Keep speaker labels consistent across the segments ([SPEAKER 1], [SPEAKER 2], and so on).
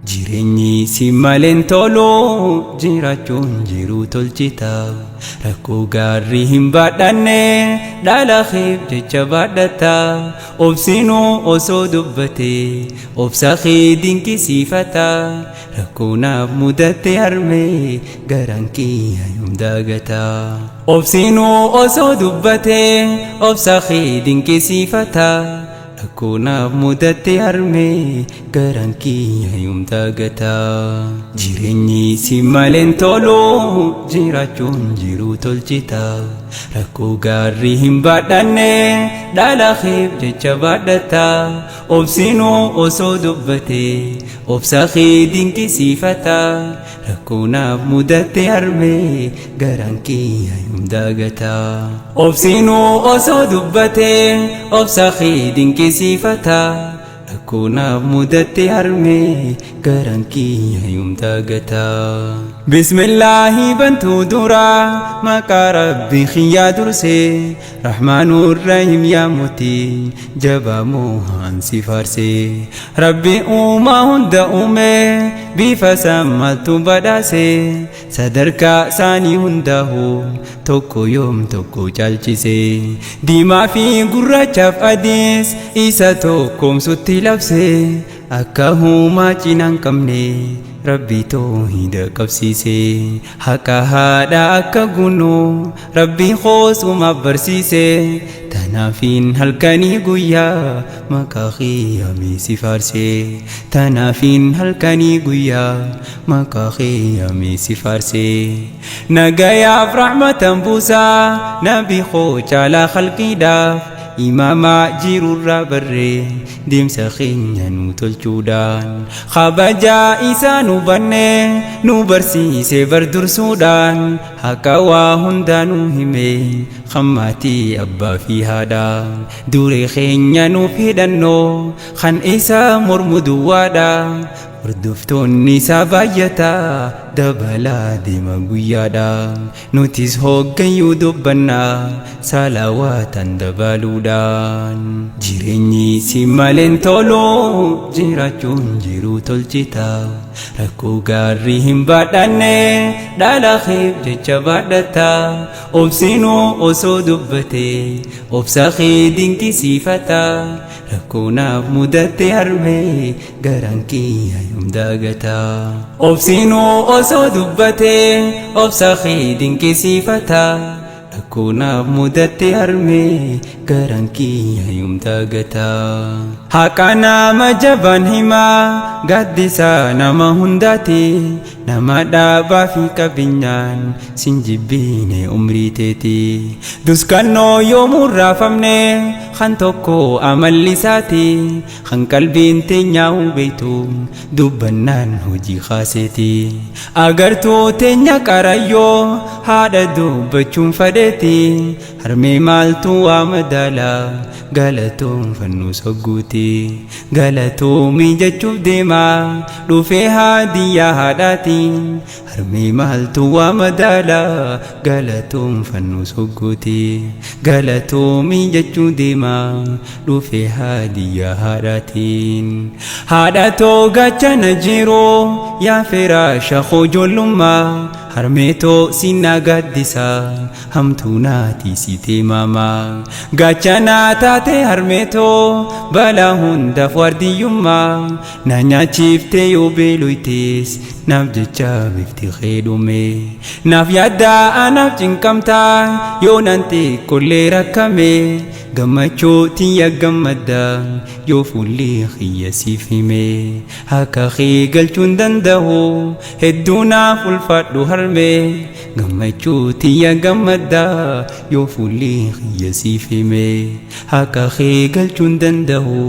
[SPEAKER 1] Jireenyi si maleen tolu, jiraachuun jiru tolchita. Rakkoo gaarii hin baadhanne, dhala keef jecha baadhata. Obsinuu osoo dubbate, obsa kee dinqisiifata. Rakkoo naaf mudatte harmee, garaan kiyya yoom daagata? Obsinuu osoo dubbate, obsa kee dinqisiifata. Rakkoo naaf mudatte harmee, garaan kiyya yoom daagata? Jireenyi si maleen tolu, jiraachuun jiru tolchita. Rakkoo gaarii hin baadhanne, dhala keef jecha baadhata. Obsinuu osoo dubbate, obsa kee dinqisiifata. Rakkoo naaf mudatte harmee, garaan kiyya yoom daagata? Obsinuu osoo dubbate, obsa kee dinqisiifata. Rakkoo naaf mudatte harmee, garaan kiyya yoom daagata? Bismillaahi bantuu dura, maqaa Rabbii kiyyaa dursee, Rahmaanur Rahim, yaa mootii jabaa moohaan si faarsee. Rabbi uumaa hunda uume, bifa sammaltu badhaase, sadarkaa isaanii hundaa'u tokko yoom tokko caalchise. Diimaa fi gurraachaaf adiis isa tokkoomsutti labse, akka huumaa cinaan qabne Rabbi toohida qabsiise. Haqa haadha akka gunu Rabbi koosumaaf barsiise. Tanaafiin halkanii guyyaa maqaa qiyaamii si faarse. Tanaafiin halkanii guyyaa maqaa qiyaamii si faarse. Nagayaaf rahmatan buusaa nabi koo caalaa khalqiidhaaf, imaama jirurraa barree deemsa keenya nu tolchuudhaan, kabajaa isaa nu banne nu barsiise bar dursuudhaan, haqa waa hundaa nu hime hammaatii abbaa fi haadha. Duree keenya nuuf hidhannoo kan isa mormu duwwaadha. Hordoftoonni isaa baay'ataa dabalaa deema guyyaadha. Nutis hooggayyuu dubbannaa salawaatan dabaluudhaan. Jireenyi si maleen tolu, jiraachuun jiru tolchita. Rakkoo gaarii hin baadhanne, dhala keef jecha baadhata. Obsinuu osoo dubbate, obsa kee dinqisiifata. Rakkoo naaf mudatte harmee, garaan kiyya yoom daagata? Obsinuu osoo dubbate, obsa kee dinqisiifata. Rakkoo naaf mudatte harmee, garaan kiyya yoom daagata? Haqa nama jabaan himaa, gaaddisaa nama hundaati. Nama dhaabaa fi qabeenyaan sin jibbiine umrii teeti. Duskannoo yoomuu raafamne kan tokko amalli isaati. Kan qalbiin teenyaa beektu dubbannaan hojii kaaseeti. Agartuu teenya qarayyoo haadha dubbachuun fadheeti. Harmee maaltu waa madaala galatoon fannu sogguuti. Galatoomii jechuuf deema dhufee haadiyyaa haadhaati. Harmee maaltu waa madaala galatoon fannu sogguuti. Galatoomii jechuu deema dhufee haadiyyaa haadhaatiin. Haadha too gaachana jiru, yaa firaasha koo ijoollummaa, harmee too sinna gaaddisa hamtuu naati siitee maamaa. Gaachana taate harmee too balaa hundaaf waardiyyummaa, na nyaachiftee yoo beeloytees naaf jecha bifti kee dhume. Naaf yaaddaa anaaf cinqamtaa yoo nan xiqqollee rakkame, gammachuu tiyya gammadda yoo fuulli kiyya siif hime. Akka kee galchuun danda'u hedduu naaf ulfaadhu harmee, gammachuu tiyya gammadda yoo fuulli kiyya siif hime. Akka kee galchuun danda'u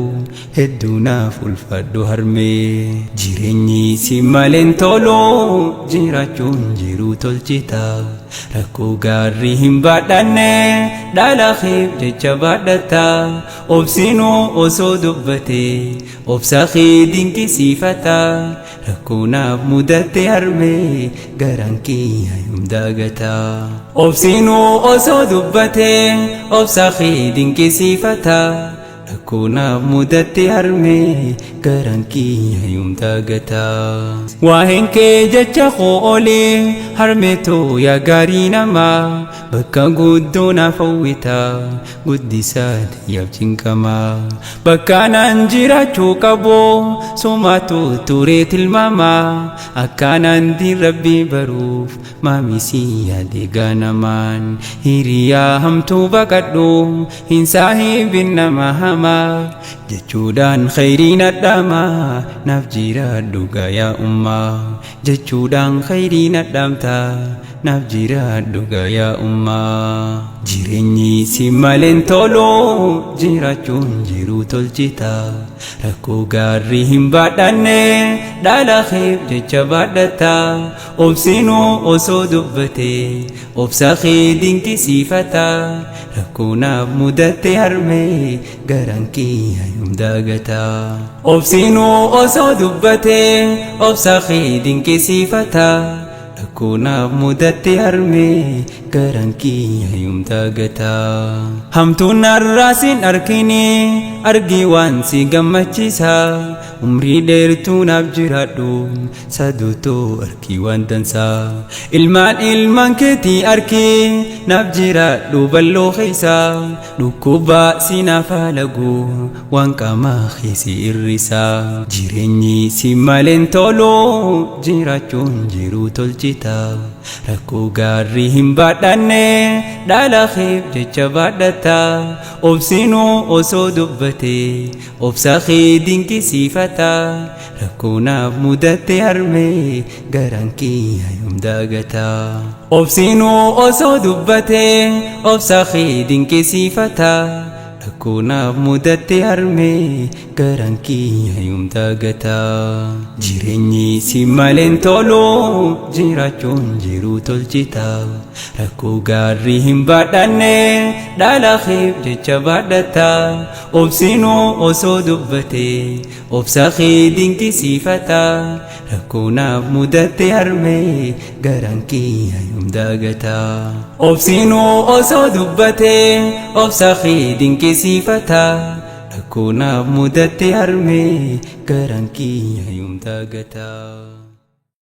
[SPEAKER 1] hedduu naaf ulfaadhu harmee. Jireenyi si maleen tolu, jiraachuun jiru tolchita. Rakkoo gaarii hin baadhanne, dhala keef jecha baadhata. Obsinuu osoo dubbate, obsa kee dinqisiifata. Rakkoo naaf mudatte harmee, garaan kiyya yoom daagata? Obsinuu osoo dubbate, obsa kee dinqisiifata. Rakkoo naaf mudatte harmee garaan kiyya yoom daagata. Waa'een kee jecha koo olee harmee too yaa gaarii namaa bakka guddoo naaf hawwita guddisaa yaaf cinqamaa. Bakka naan jiraachuu qabu sumaatu turee tilmaamaa akkanaan diin rabbii baruuf maamisii yaade ganamaan hiriyaa hamtuu baqadhu hin saahibin nama hamaa jechuudhaan khayriin adhaamaa naaf jiraadhu gayaa ummaa jechuudhaan khayriin adhaamtaa naaf jiraadhu gayaa ummaa. Jireenyi si maleen tolu jiraachuun jiru tolchita rakkoo gaarii hin baadhanne dhala keef jecha baadhata obsinuu osoo dubbate obsa kee dinqisiifata rakkoo naaf mudatte harmee garaan kiyya yoom daagata. Obsinuu osoo dubbate obsa kee dinqisiifata rakkoo naaf mudatte harmee garaan kiyya yoom daagata. Hamtuun narraa sin arkini argi waan si gammachiisa umrii dheertuu naaf jiraadhu saduutoo arkii waan dansaa ilmaan ilmaan keetii arkii naaf jiraadhu balloo keessa dhukkuba si naaf halagu waan qaamaa keessi irrisa. Jireenyi si maleen tolu jiraachuun jiru tolchita rakkoo gaarii hin baadhanne dhala keef jecha baadhata obsinuu osoo dubbate obsa kee dinqisiifata rakkoo naaf mudatte harmee garaan kiyya yoom daagata. Obsinuu osoo dubbate obsa kee dinqisiifata rakkoo naaf mudatte harmee garaan kiyya yoom daagata. Jireenyi si maleen tolu jiraachuun jiru tolchita rakkoo gaarii hin baadhanne dhala keef jecha baadhata obsinuu osoo dubbate obsa kee dinqisiifata rakkoo naaf mudatte harmee garaan kiyya yoom daagata. Obsinuu osoo dubbate obsa kee dinqisiifata rakkoo naaf mudatte harmee garaan kiyya yoom daagata.